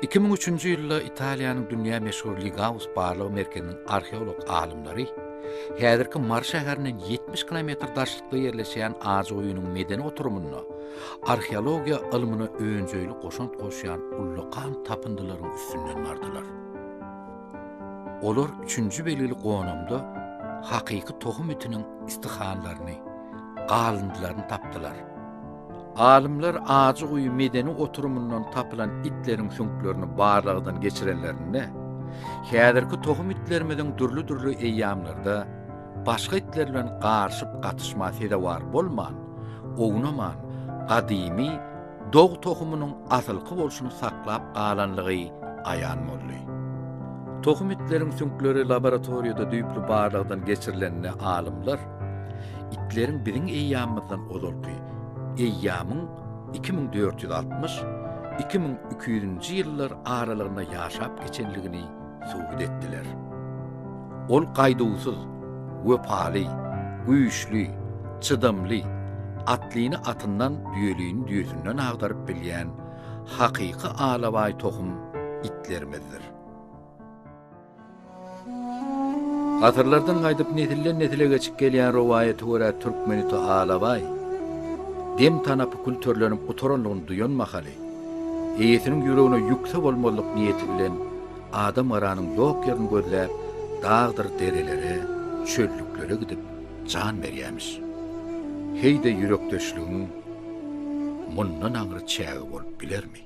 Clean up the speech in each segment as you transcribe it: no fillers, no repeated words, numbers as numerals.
2003-nji ýylda Italiýanyň dünýä meşhur Ligaus barlag merkeziniň arheolog alymlary häzirki Mary şäherinden 70 kilometr daşlykda ýerleşýän Ajyguýynyň medeni oturymynda arheologiýa ylmyna önjeýli goşant goşýan ullakan tapyndylaryň üstünden bardylar. Olar üçünji belgili gonamda hakyky tohum itiniň istihanlaryny, galyndylaryny tapdylar. Alymlar Ajyguýy medeni oturymyndan tapylan itleriň süňklerini barlagdan geçirenlerinde, häzirki tohum itlerimiziň dürli-dürli eýýamlarda başga itler bilen garyşyp-gatyşma sezewar bolman, ownaman, gadymy dog tohumynyň asylky bolşuny saklap galanlygy aýan boldy. Tohum itleriň süňkleri laboratoriýada düýpli barlagdan geçirilende alymlar itleriň biziň eýýamymyzdan ozalky eýýamyň 2460, 2200-nji ýyllar aralygynda ýaşap geçenligini subut etdiler. Ol gaýduwsyz, wepaly, güýçli, çydamly, atlyny atyndan, düýelini düýesinden agdaryp bilýän hakyky alabaý tohum itlerimizdir. Asyrlardan gaýdyp nesilden-nesile geçip gelýän rowaýata görä türkmen iti alabaý dem tanapy külterlenip gutaranlygyny duýan mahaly, eýesiniň ýüregine ýükse bolmazlyk niýeti bilen adam-garanyň ýok ýerini gözläp dagdyr derelere, çöllüklere gidip jan berýämiş. Heý-de ýürekdeşligiň mundan aňry çägi bolup bilermi?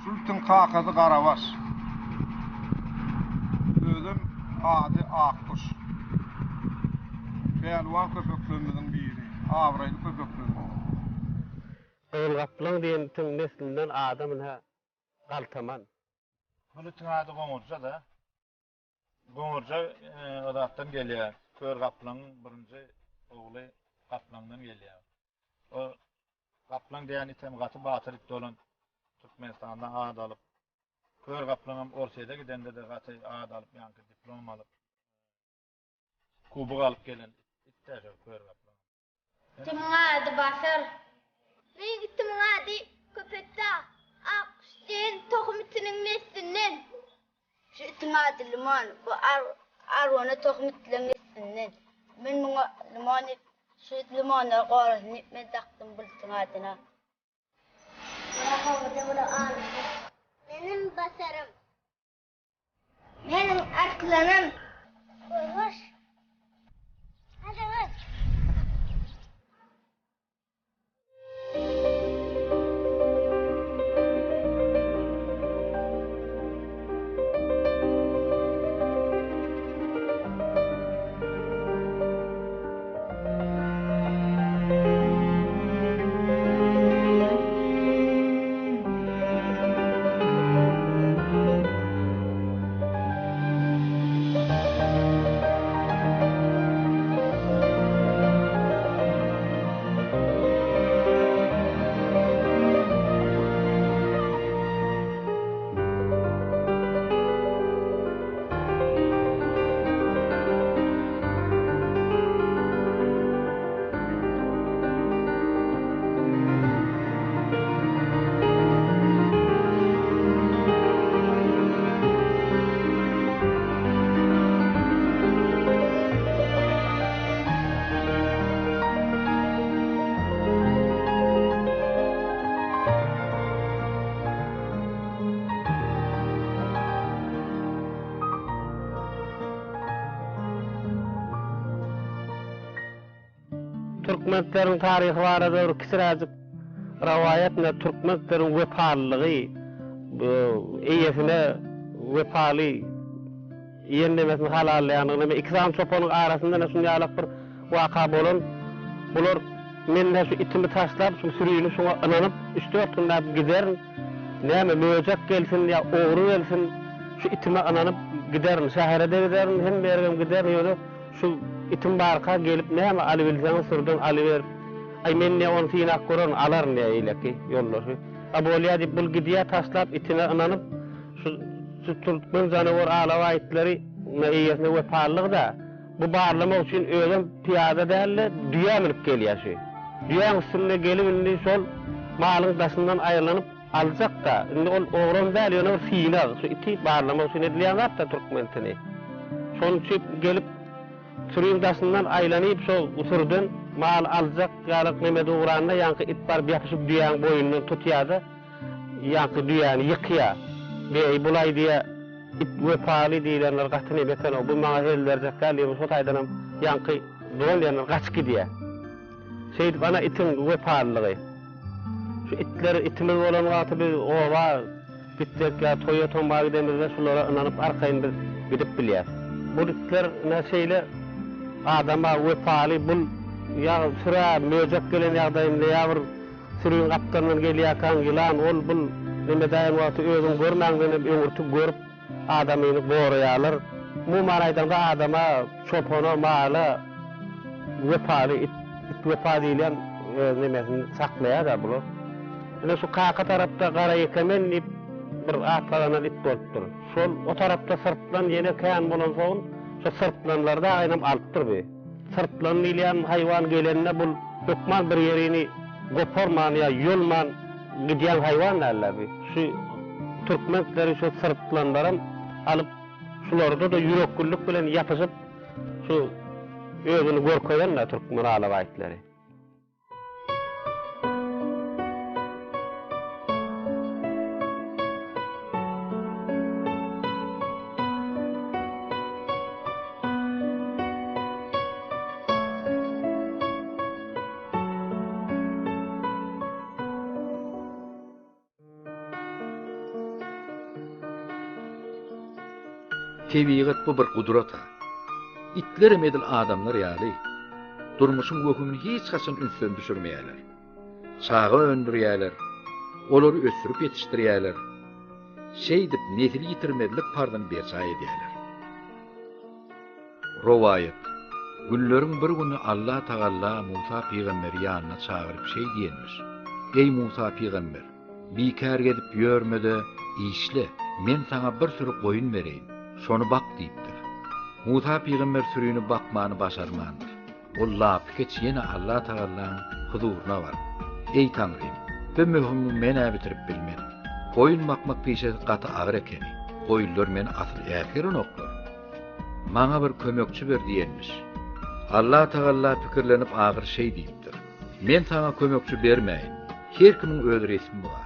Sültüň kakasy Garabaş. Özem ady Akguş. Pälwan köpeklerimiziň biri. Abraýly köpeklerimiziň. Gyzyl gaplaň diýen itiň neslinden adam ynha galtaman. Bul itiň ady Goňurja-da. Goňurja o zatdan gelýär. Kör gaplaňyň birinji ogly gaplaňdan gelýär. O gaplaň diýen item gaty batyr it bolan Türkmenistanda ad alyp, Kör gaplaňam Orsýede gidende-de gaty ad alyp, ýaňky diplom alyp, kubok alyp gelen it-dä şo kör gaplaň. Itiň ady Batyr. Meň itimiň ady Köpetdag. Akguş diýen tohum itiniň neslinden. Şu itiň ady Limon. Bu arwana tohum itleň neslinden. Men muňa Limon diýip, şu it limonlary gorasyn diýip men dakdym bu itiň adyna. Bula howada bula alymda. Meniň basarym. Meniň arslanym. Görüş. Hadi gör. Türkmenleriň taryhy barada bir kiçiräjik rowaýat ine türkmenleriň wepalylygy eýesine wepaly iýen nemesini halallaýandygyny ine iki sany çopanyň arasynda ine şuny ýalak bir waka bolan bular men ine şu itimi taşlap şu sürini şuňa ynanyp üç-dört günläp giderin näme möjek gelsin ýa ogry gelsin şu itime ynanyp giderin şähere-de giderin hemme ýerigem giderin ýöne Şu itim barka gelip näme alybilseňiz sürüden alyber. Aý men diýýär ony synap görerin, alaryn diýýär eýleki ýoldaşy. A bolýa diýip bul gidýär taşlap itine ynanyp şu şu türkmen janawar alabaý itleri eýesine wepalylygy-da. Bu barlamak üçin özem pyýada däl-de düýä münüp gelýär şu. Düýäň üstünde gelip indi şol malyň daşyndan aýlanyp Aljak-da, indi ol ogram däl, ýöne bir synag, şu iti barlamak üçin edilýän zat-da türkmen itini. Şonuň üçin gelip, süriň daşyndan aýlanyp, şo sürüden mal aljak ýalyk nemede ugranda, ýaňky it baryp ýapyşyp düýäň boýnundan tutýar-da, ýaňky düýäni ýykýar. Beý, bulaý diýýär, it wepaly diýlenler gaty neme eken-ow, bu maňa hezil berjek däl diýip, şo taýdanam ýaňky duran ýerinden gaçyp gidýär. Şeýdip ana itiň wepalylygy. Şu itler itimiz bolan wagty biz oba gitsek ýa toýa tomga gidemizde şulara ynanyp arkaýyn biz gidip bilýäs. Bu itler ine şeýle adama wepaly bul ýa sürä möjek gelen ýagdaýynda ýa bir süriň gapdalyndan gelýäkaň ýylan ol bul neme edäýen wagty özüň görmäňdenem öňürti görüp Adamyny goraýarlar. Umuman aýdaňda adama, çopana, mala wepaly it, it wepa diýilýän öz nemesini saklaýar-da bular. Ine şu kaka tarapda Gara ýekemen diýip bir at gazanan it bolupdyr. Şol o tarapda syrtlan ýene kän bolansoň, şo syrtlanlary dagynam alypdyr bi. Syrtlan diýilýän haýwan gelende bul hökman bir ýerini goparman ýa ýolman gidýän haýwan däldir bi. Şu türkmen itleri şu syrtlanlaram alyp şularda-da ýürekgüllik bilen ýapyşyp şu özüni görkezen-dä türkmen alabaý itleri. Tebigat bu bir gudrat-a. Itlerem edil adamlar ýaly, durmuşyň wehimini hiç haçan ünsden düşürmeýärler. Çaga öndürýärler, olary ösdürip ýetişdirýärler. Şeýdip, nesil ýitirmezlik parzyny berjaý edýärler. Rowaýat, Günleriň bir güni Allah Tagalla Musa pygamberi ýanyna çagyryp şeý diýenmiş, Eý Musa pygamber! Bikär gezip ýörme-de, işle, men saňa bir süri goýun bereýin, şony bak diýipdir. Musa pygamber sürini bakmany başarmandyr. Ol lapykeç ýene Allah Tagallaň huzuryna baryp. Eý Taňrym, bu möhümi men-ä bitirip bilmen. Goýun bakmak pişesi gaty agyr ekeni. Goýunlar meni asyl äsgerenoklar. Maňa bir kömekçi ber diýenmiş. Allatagalla pikirlenip ahyr şeý diýipdir. Men saňa kömekçi bermäýin. Her kimiň öz resmi bar.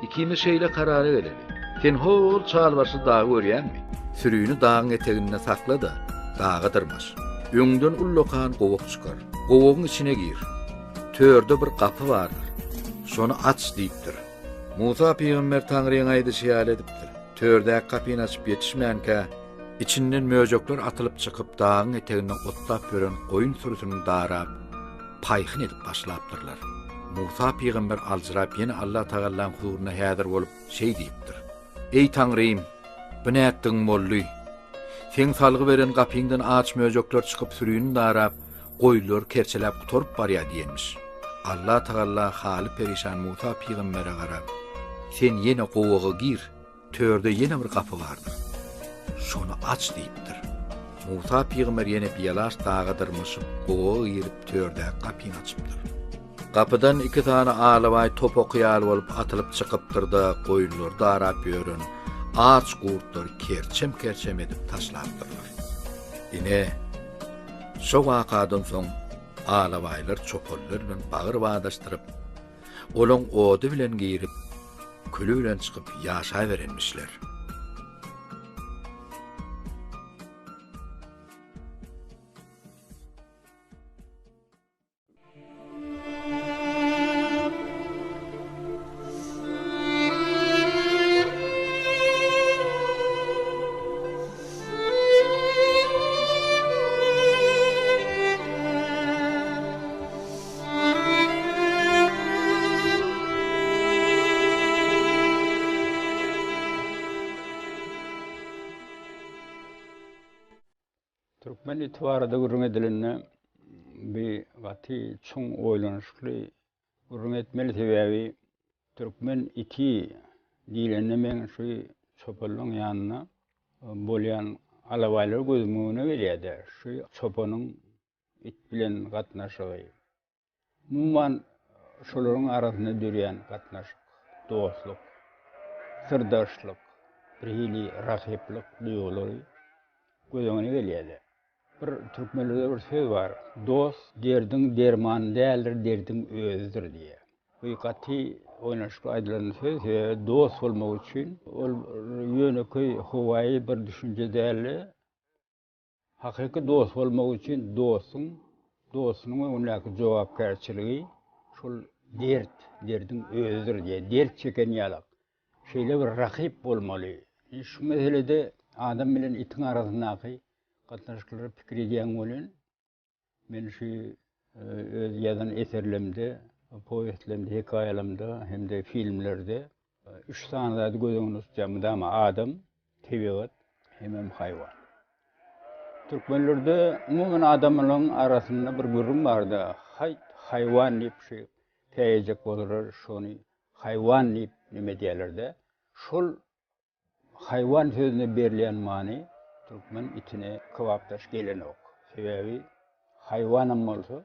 Ikimiz şeýle karara geleli. Sen ho-ol çalbaşly dagy görýäňmi? Sürini dagyň eteginde sakla-da, daga dyrmaş. Öňüňden ullakan gowak çykar. Gowagyň içine gir. Törde bir gapy bardyr. Şony aç diýipdir. Musa pygamber Taňryň aýdyşy ýaly edipdir. Tördäki gapyny açyp ýetişmänkä, içinden möjekler atylyp çykyp, dagyň eteginde otlap ýören goýun sürüsini darap, paýhyn edip başlapdyrlar. Musa pygamber aljyrap ýene Allatagallaň huzurynda häzir bolup, şeý diýipdir, Eý, Taňrym, bu nätdigiň boldy? Seň salgy beren gapyňdan aç möjekler çykyp sürini darap, goýunlary kerçeläp gutaryp barýar diýenmiş. Allatagalla haly perişan Musa pygambere garap, Sen ýene gowaga gir, törde ýene bir gapy bardyr. Şony aç diýipdir. Musa pygamber ýene bialaç daga dyrmaşyp, gowaga girip, tördäki gapyny açypdyr. Gapydan iki sany alabaý top oky ýaly bolup atylyp çykypdyr-da, goýunlary darap ýören aç gurtlary kerçem-kerçem edip taşlapdyrlar. Ine, şo wakadan soň alabaýlar çopanlar bilen bagyr badaşdyryp, olaň ody bilen girip, küli bilen çykyp ýaşaberenmişler. Türkmen iti barada gürrüň edilende bi gaty çuň oýlanyşykly gürrüň etmeli sebäbi türkmen iti diýlende meň şu çopanlaň ýanynda bolýan alabaýlar gözümiň öňüne gelýärdi. Şu çopanyň it bilen gatnaşygy. Umuman, şolaryň arasynda dörýän gatnaşyk, dostluk, syrdaşlyk, bir hili rakyplyk duýgulary göz öňüne gelýär-de. Bir türkmenlerde bir söz bar, Dost derdiň dermany däldir, derdiň özüdir diýýär. Bu gaty oýnaşykly aýdylan söz, sebäbi dost bolmak üçin ol ýönekeý, howaýy bir düşünje däl-de, Hakyky dost bolmak üçin dostuň dostunyň öňündäki jogapkärçiligi şol dert, derdiň özüdir diýýär. Dert çeken ýalak. Şeýle bir rakyp bolmaly. Şu meselede adam bilen itiň arasyndaky gatnaşyklary pikir edýäň welin, Men şu öz ýazan eserlerimde, powestlerimde, hekaýalarymda hem-de filmlerde üç sany zady göz öňünde tutýan mydama adam, tebigat hemem haýwan. Türkmenlerde umuman adamlaryň arasynda bir gürrüň barda, haýt haýwan diýip şu käýejek bolsalar şony haýwan diýip neme edýärler-de. Şol Haýwan sözüne berilýän many türkmen itine kybapdaş gelenok. Sebäbi haýwanam bolsa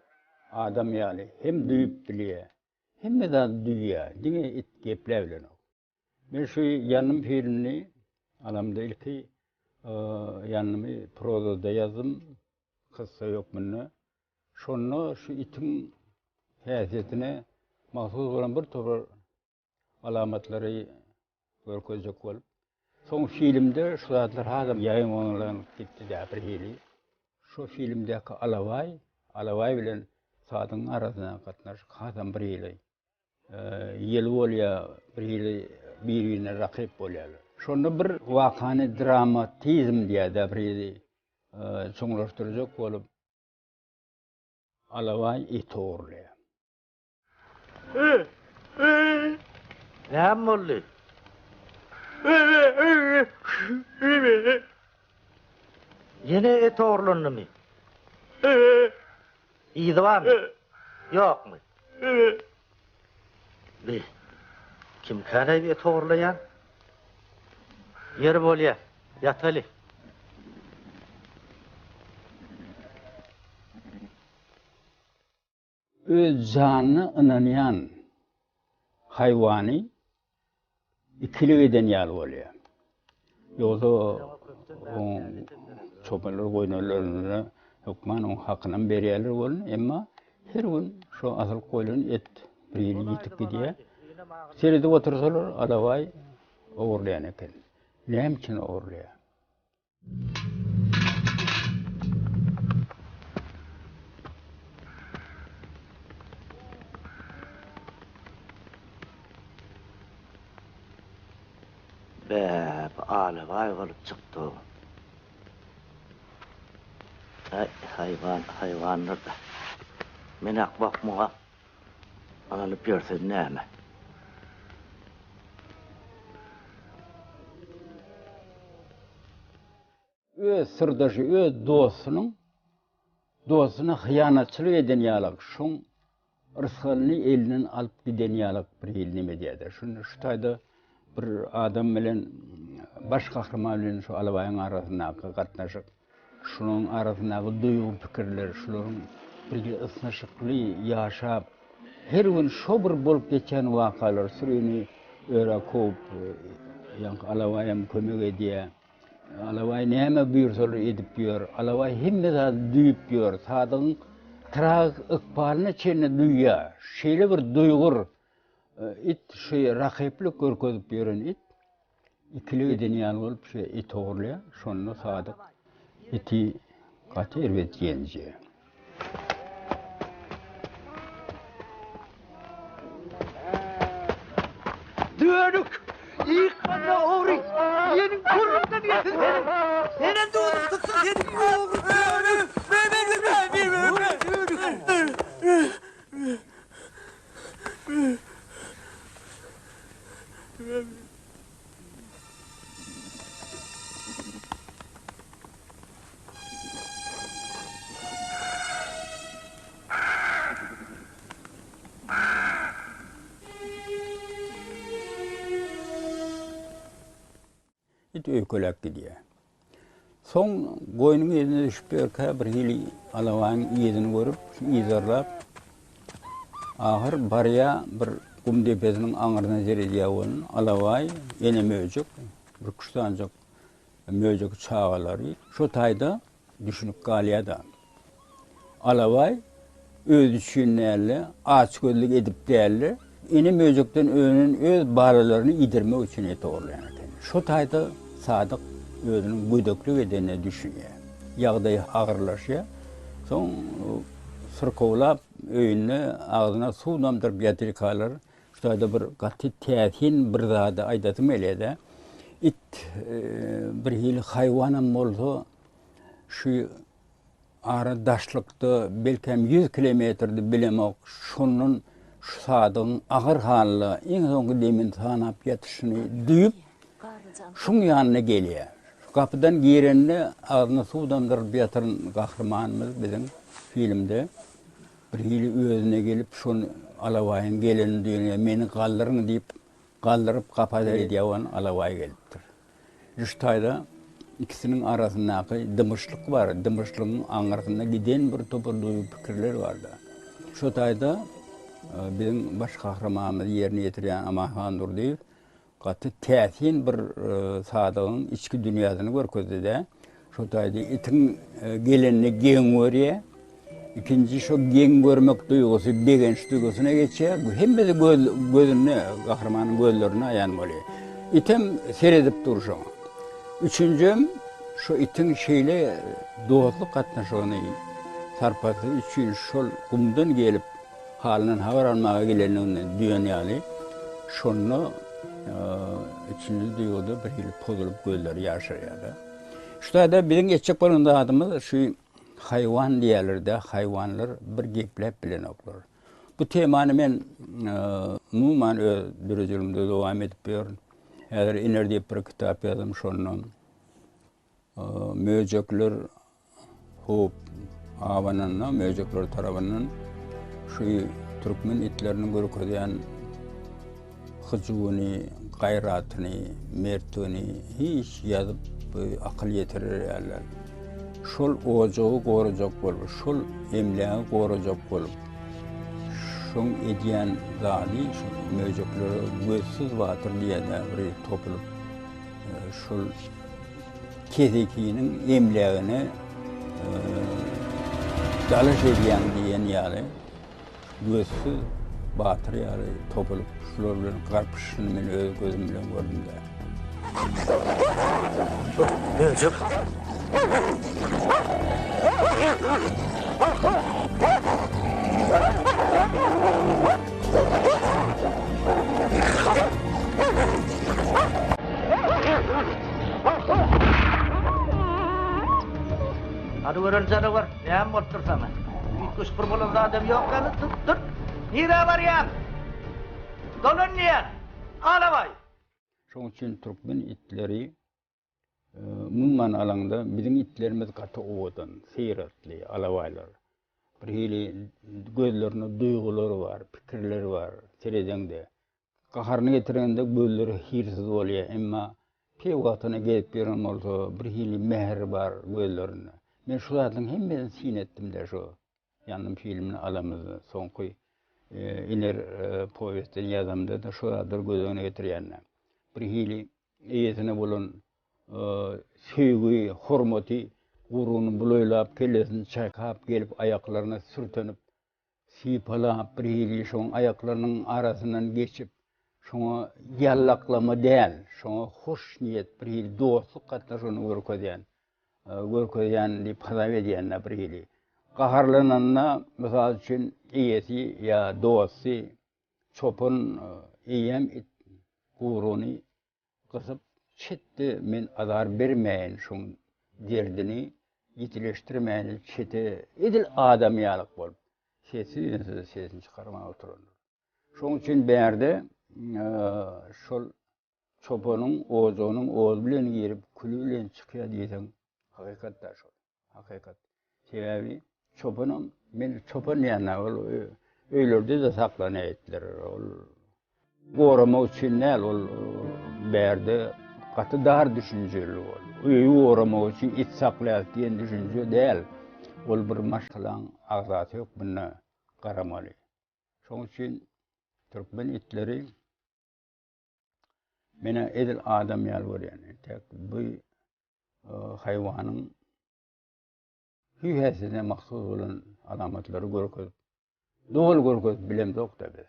adam ýaly hem duýup bilýär, hemme zady duýýar, diňe it gepläbilenok. Men şu Ýalnym filmini alamda ilki Ýalnymy prozada ýazdym, kyssa hökmünde. Şonda şu itiň häsiýetine mahsus bolan bir topar alamatlary görkezjek bolup. Soň filmde şu zatlar hasam ýaýbaňlanyp gitdi-dä bir hili. Şo filmdäki Alabaý, Alabaý bilen Sadygyň arasyndaky gatnaşyk hasam bir hili ýyly bolýar, bir hili bir-birine rakyp bolýarlar. Şonda bir wakany dramatizm diýýär-dä bir hili çuňlaşdyrjak bolup Alabaý it ogurlaýar. Näme boldy? Ýene et ogurlandymy? Yzy barmy? Ýokmy? Bi, kimkäleý et ogurlaýan? Ýeri bolýa, ýataly. Öz janyna ynanýan. haýwany ikilik eden ýaly bolýar. Ýogsa oň çopanlar goýnalarynda hökman oň hakynam berýärler welin, emma her gün şo asylyp goýlan et bir hili ýitip gidýär. Seredip otursalar alabaý ogurlaýan eken. Näme üçin ogurlaýar? Bä, bu alabaý bolup çykdy-ow. Äý, haýwan, haýwandyr-da. Men akmak muňa ynanyp ýörsem näme? Öz syrdaşy, öz dostunyň dostuna hyýanatçylyk eden ýalak, şoň rysgalyny elinden alyp giden ýalak bir hili neme edýär-de. Şunda şu taýda bir adam bilen baş gahryman bilen şu Alabaýyň arasyndaky gatnaşyk, şularyň arasyndaky duýgy pikirler, şularyň birge ysnyşykly ýaşap, her gün şo bir bolup geçýän wakalar sürini örä kowup, ýaňky Alabaýam kömek edýär. Alabaý näme buýursalar edip ýör. Alabaý hemme zady duýup ýör. Sadygyň tragik ykbalyna çenli duýýar. Şeýle bir duýgur it, şu rakyplyk görkezip ýören it ikilik eden ýaly bolup şu it ogurlaýar. Şonda Sadyk iti gaty erbet ýenjýär. Dönük! Ýykmanda ogry! Ýeniň burnundan gelsin seniň! Senem duzuň tutsun seniň ogry dönük! Dönük! It öýkeläp gidýär. Soň goýnuň yzyna düşüp ýörkä bir hili alabaýyň yzyny görüp, yzarlap, ahyr barýar bir gum depesiniň aňyrsyna seredýär welin, alabaý, ene möjek, bir küş sanjak Möjek çagalary şo taýda düşünip galýar-da. Alabaý özi üçin däl-de, açgözlük edip däl-de, ene möjekden önen öz balalaryny iýdirmek üçin et ogurlaýan eken. Şo taýda Sadyk özüniň gödeklik edenine düşünýär. Ýagdaýy agyrlaşýar. Soň syrkawlap öýünde agzyna suw damdyryp ýatyrkalar Şu taýda bir gaty täsin bir zady aýdasym gelýär-de. It bir hili haýwanam bolsa şu ara daşlykda belkäm 100 kilometrdi bilemok. Şondan şu Sadygyň agyr halda iň soňky demini sanap ýatyşyny duýup, şuň ýanyna gelýär. Gapydan girende agzyna suw damdyryp ýatan gahrymanymyz biziň filmde Bir hili özüne gelip şol alabaýyň gelenini duýan meni galdyryň diýip galdyryp gapa seredýär wan alabaý gelipdir. Şu taýda ikisiniň arasyndaky dymyşlyk bar, dymyşlygyň aňyrsynda giden bir topar duýgy pikirler barda. Şu taýda biziň baş gahrymanymyzy ýerine ýetirýän Amanhan Durdyýew Gaty täsin bir Sadygyň içki dünýäsini görkezdi-de. Şo taýda itiň gelenini geň görýär. Ikinji şo geň görmek duýgusy begenç duýgusyna geçýär. Bu hemmesi göz, gözünde, gahrymanyň gözlerinde aýan bolýar. Item seredip dur şoňa. Üçünjem şo itiň şeýle dostluk gatnaşygyny sarpasy üçin şol gumdan gelip Halyndan habar almaga gelendigini duýan ýaly, şonda üçünji duýguda bir hili pozulyp gözleri ýaşarýar-da. Şu taýda biziň etjek bolan zadymyz şu haýwan diýýärler-de, haýwanlar bir gepläp bilenoklar. Bu temany men umuman öz döredijiligimde dowam edip ýörün. Häzir Iner diýip bir kitap ýazdym, şonda Möjekler howp abananda, möjekler tarapyndan şu türkmen itleriniň görkezýän hyjuwyny, gaýratyny, mertligini hiç ýazyp akyl ýetirer ýaly. Şol ojagy gorajak bolup, şol emlägi gorajak bolup, Şoň edýän zady şu möjeklere gözsüz batyr diýýär bir topulyp şol kesekiniň emlägine dalaş edýän diýen ýaly gözsüz batyr ýaly topulyp şular bilen garpyşyşyny men öz gözüm bilen gördüm-de. Möjek. Hany gören janawar, näme bolupdyr saňa? Üýtgeşik bir bolan zadam ýok ýaly, dur, dur. Nirä barýaň? Dolan diýýän. Alabaý! Şonuň üçin türkmen itleri umuman alaňda biziň itlerimiz gaty owadan, syratly alabaýlar. Bir hili gözlerinde duýgulary bar, pikirleri bar seredeňde. Gaharyny getirende gözleri hyýrsyz bolýar, emma peýwagtyna gezip ýören bolsa bir hili mähir bar gözlerinde. Men şu zatlaryň hemmesini syn etdim-de şu Ýandym filmini alamyzda, soňky Iner powestini ýazamda-da şu zatlary göz öňüne getirýän-de. Bir hili eýesine bolan söýgi, hormaty guruny bulaýlap, kellesini çaýkap gelip aýaklaryna sürtenip, sypalap bir hili şoň aýaklarynyň arasyndan geçip, şoňa ýallaklama däl, şoňa hoş niýet bir hili dostluk gatnaşygyny görkezýän görkezýän diýip hasap edýän-de bir hili. Gaharlananda, mysal üçin, eýesi ýa dosty çopan eýýäm it guruny gysyp çetde men azar bermäýin şoň derdini ýitileşdirmäýin diýip çete edil adam ýalyk bolup sessiz-üýnsüz sesini çykarman oturandyr. Şoň üçin bärde şol Çopanyň ojagynyň ody bilen girip, küli bilen çykýar diýseň, hakykat-da şol. Hakykat. Sebäbi çopanam, men çopan diýende ol öýlerde-de saklanýar itler. Ol goramak üçin däl, ol bärde gaty dar düşünjeli ol. Öýi goramak üçin it saklaýas diýen düşünje däl. Ol bir maşgalaň agzasy hökmünde garamaly. Şonuň üçin türkmen itleri Menä edil adam ýaly görýän. Entek bu haýwanyň hüý-häsiýetine mahsus bolan alamatlary görkezip, doly görkezip bilemzok-da biz.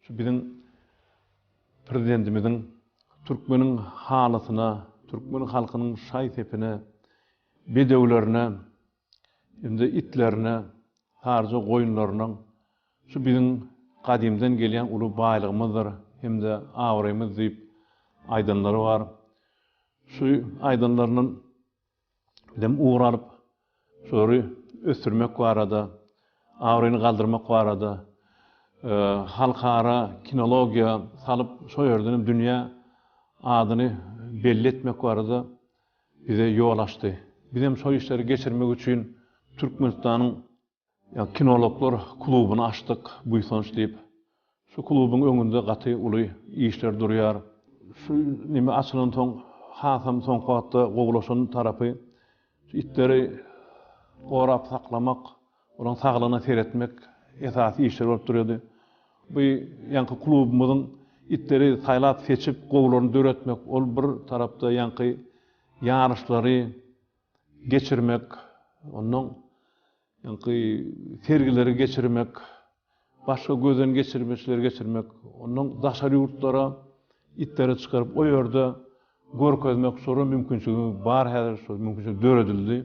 Şu biziň Prezidentimiziň türkmeniň halysyna, türkmen halkynyň şaý-sepine, bedewlerine hem-de itlerine, saryja goýunlarynyň şu biziň gadymdan gelýän uly baýlygymyzdyr hem-de abraýymyz diýip aýdanlary bar. Şu aýdanlaryndan bizem ugur alyp, şolary ösdürmek barada, abraýyny galdyrmak barada halkara kinologiýa salyp, şo ýerden hem dünýä adyny belli etmek barada bize ýol açdy. Bizem şo işleri geçirmek üçin Türkmenistanyň Kinologlar klubuny açdyk, Buýsanç diýip. Şu klubuň öňünde gaty uly işler durýar. Şu neme açylansoň, hasam soňky wagtda gowulaşan tarapy, şu itleri gorap saklamak, olaryň saglygyna seretmek esasy işler bolup durýardy. Bu ýaňky klubumyzyň itleri saýlap-seçip, gowularyny döretmek, ol bir tarapda ýaňky ýaryşlary geçirmek, ondan ýaňky sergileri geçirmek, başga gözden geçirmeçleri geçirmek, ondan daşary ýurtlara itleri çykaryp o ýerde görkezmek şolara mümkinçiligi bar häzir şol mümkinçilik döredildi.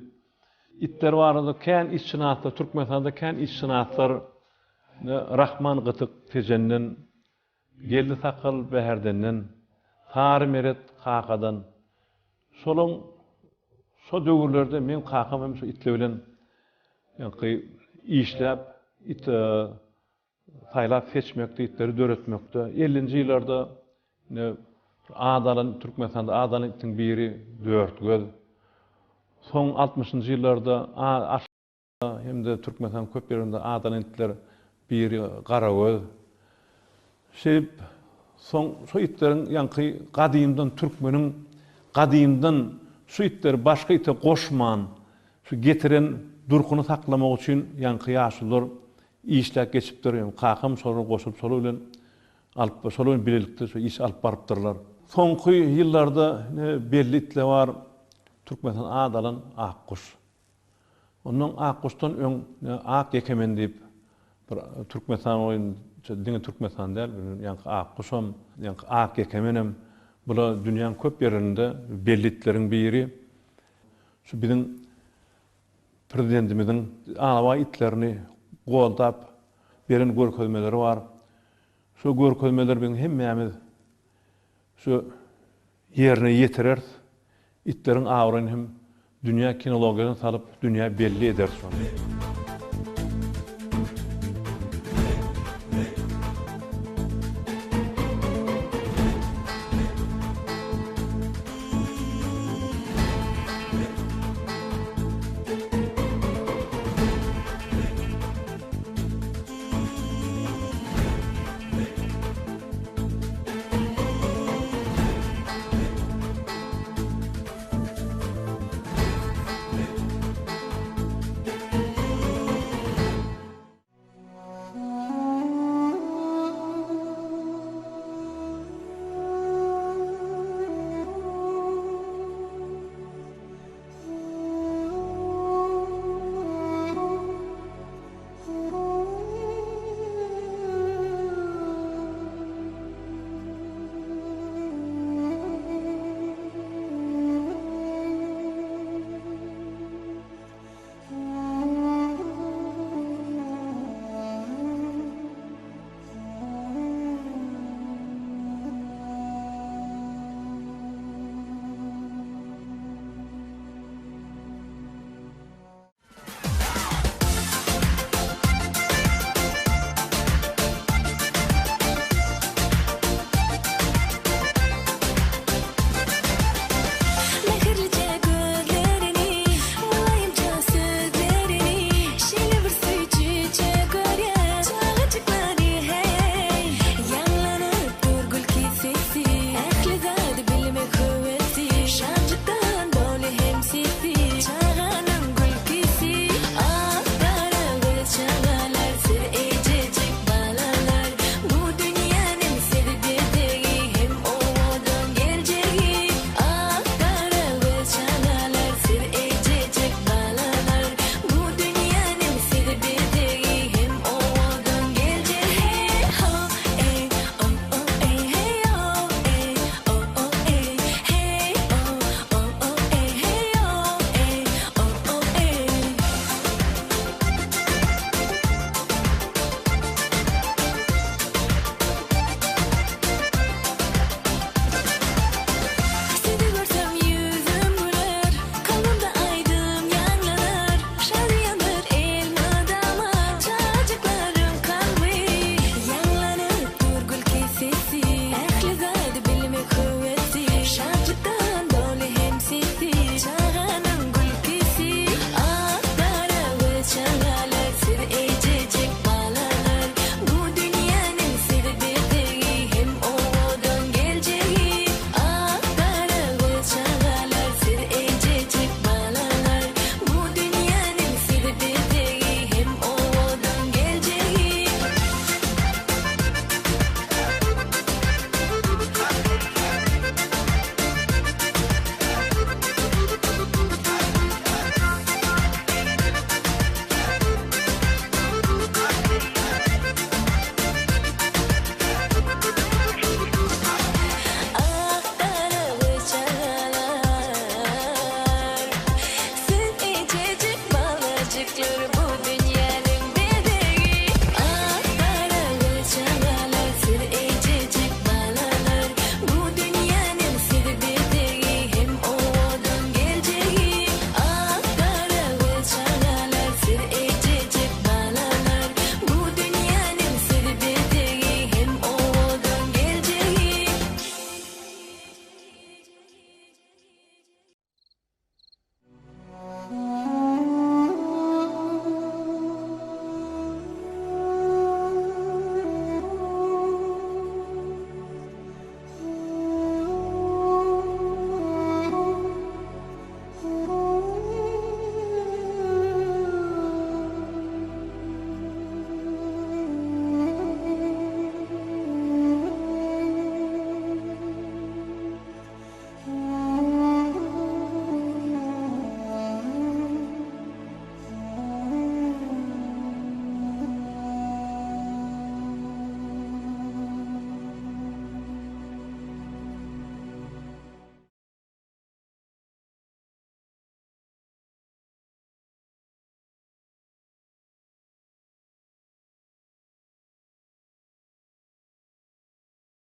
Itler barada kän itşynaslar Türkmenistanda kän itşynaslar Rahman Gytyk Tejenden, Geldi Sakgal Bäherdenden, Sary Meret Kakadan şolaň. Şo döwürlerde meň kakam hem şu itler bilen ýaňky işläp, it saýlap seçmekde, itleri döretmekde. Ellinji ýyllarda ine ad alan, Türkmenistanda ad alan itiň biri Dörtgöz. Soň altmyşynjy ýyllarda hem-de Türkmenistanyň köp ýerinde ad alan itler biri Garagöz. Şeýdip, soň şu itleriň ýaňky gadymdan türkmeniň gadymdan şu itleri başga ite goşman, şu getiren durkuny saklamak üçin ýaňky ýaşulular işläp geçipdir. Ýöne kakam şolara goşulyp şolar bilen alyp şolar bilen bilelikde şu işi alyp barypdyrlar. Soňky ýyllarda ine belli itler bar. Türkmenistan ad alan Akguş. Ondan Akguşdan öň Ak ýekemen diýip bir Türkmenistan boýunça diňe Türkmenistan däl, ýaňky Akguşam, ýaňky Ak ýekemenem bula dünýäň köp ýerinde belli itleriň biri. Şu biziň prezidentimiziň alabaý itlerini goldap beren görkezmeleri bar. Şo görkezmeleri biziň hemmämiz şu ýerine ýetireris. Itleriň abraýyny hem dünýä kinologiýasyna salyp, dünýä belli ederis şony.